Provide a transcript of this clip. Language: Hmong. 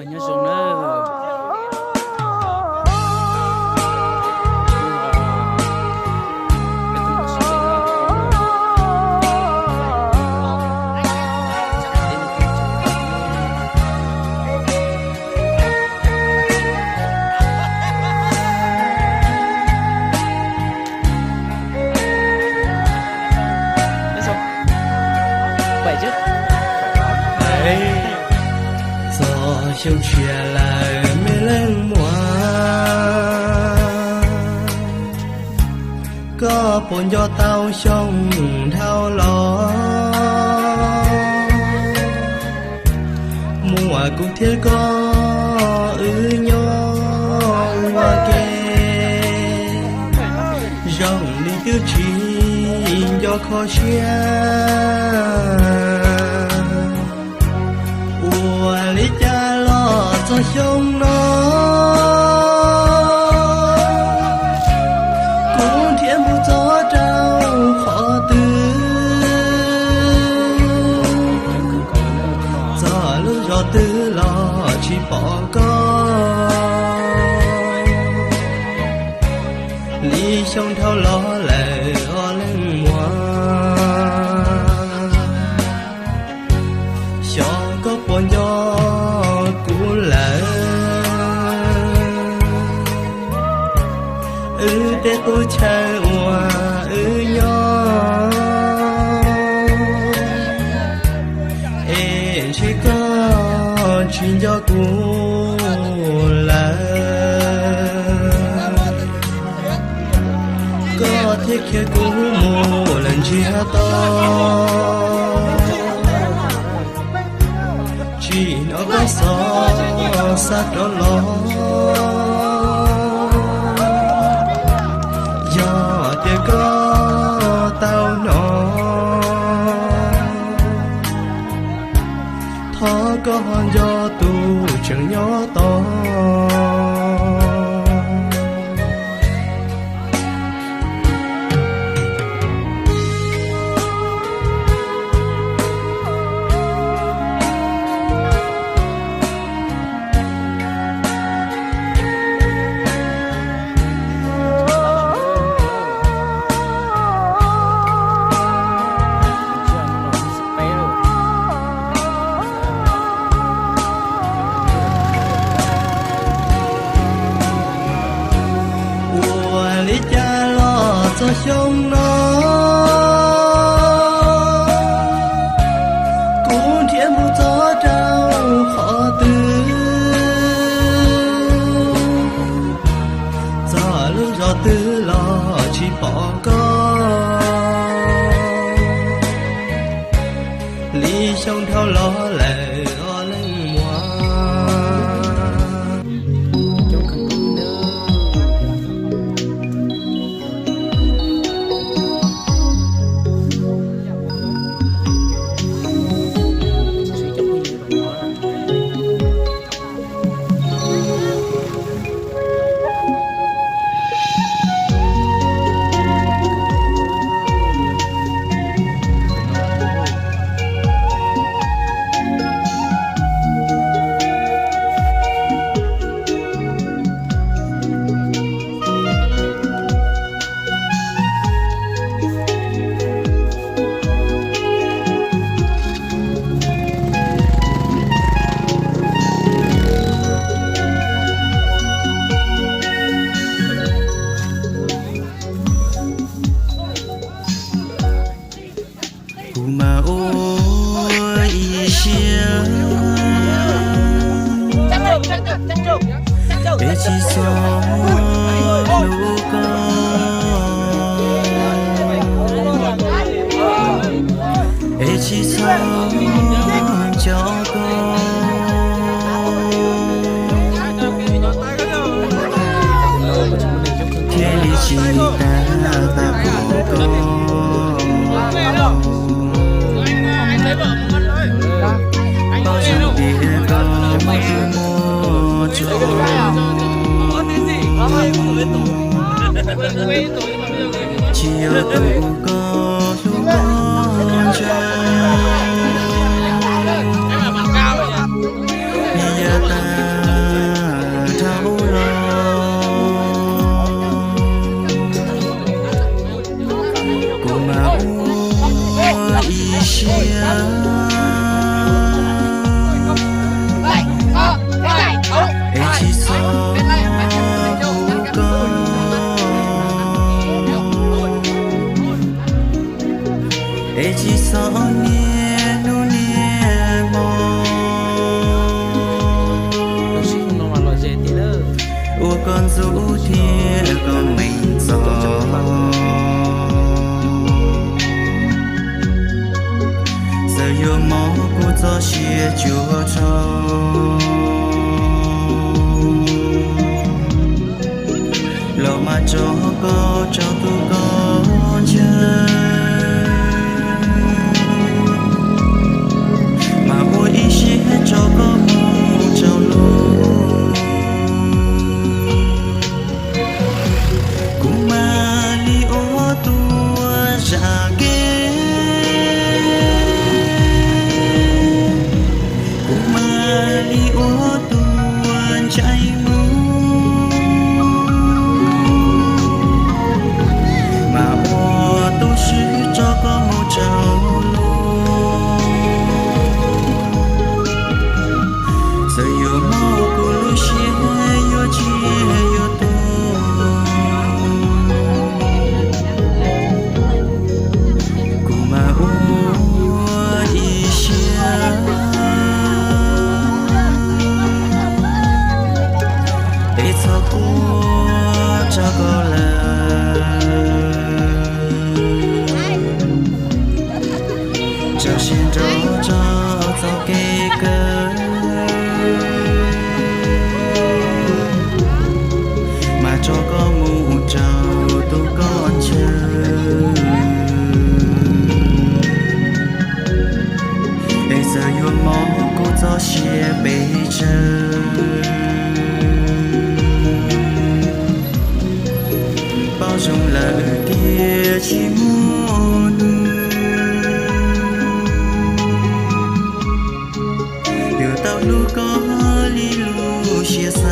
Nyob zoo na. Txog xyoo tshiab lawm me leej muam, koj puas nco tau xyoo dhau los? Muaj kuv thiab koj wb nyob ua ke, zoo li twb tsis nco kho siab. Ua li cas los txog xyoo no, kuv nrhiav mus txog rau qhov twg, txog lub zos twg los tsis pom koj. Li xyoo dhau los lawm os leej muam, xyov koj puas nco kuv lawm. Wb tej qub chaw uas wb nyob, es ntshe koj tsis nco kuv lawm. Koj thiaj khiav kuv mus lawm ntsiag to, tsis hnov koj xov xa rov los. Yog tias koj tau hnov, thov koj ho nco tus tseem nyob tos. Ua li cas los txog xyoo no, kuv nrhiav mus txog rau qhov twg, txog lub zos twg los tsis pom koj. Li xyoo dhau los lawm os leej muam. Kuv mas ua ib siab, es tsis txhob hlub koj, es tsis txhob nco koj, thiaj li tsis tas tas pub koj. Paub zoo tias koj muaj tus muaj tso, tsis yog tus koj hlub koj ntshai. Li ua tus ntxhais mus, mas ua tus swb tso koj mus rau lub. Txawm yuav mob kuv lub siab yuav tsis yuav tu, kuv mam ua ib siab es txhob quaj tso koj lawm. Tso siab nrog tso txoj kev kawm, mas tso koj mus rau tus koj ntshaw. Es txawm yuav mob kuv txoj sia pes tsawg, paub zoo lawm tias tsis muaj hnub yuav tau hlub koj li lub siab xav.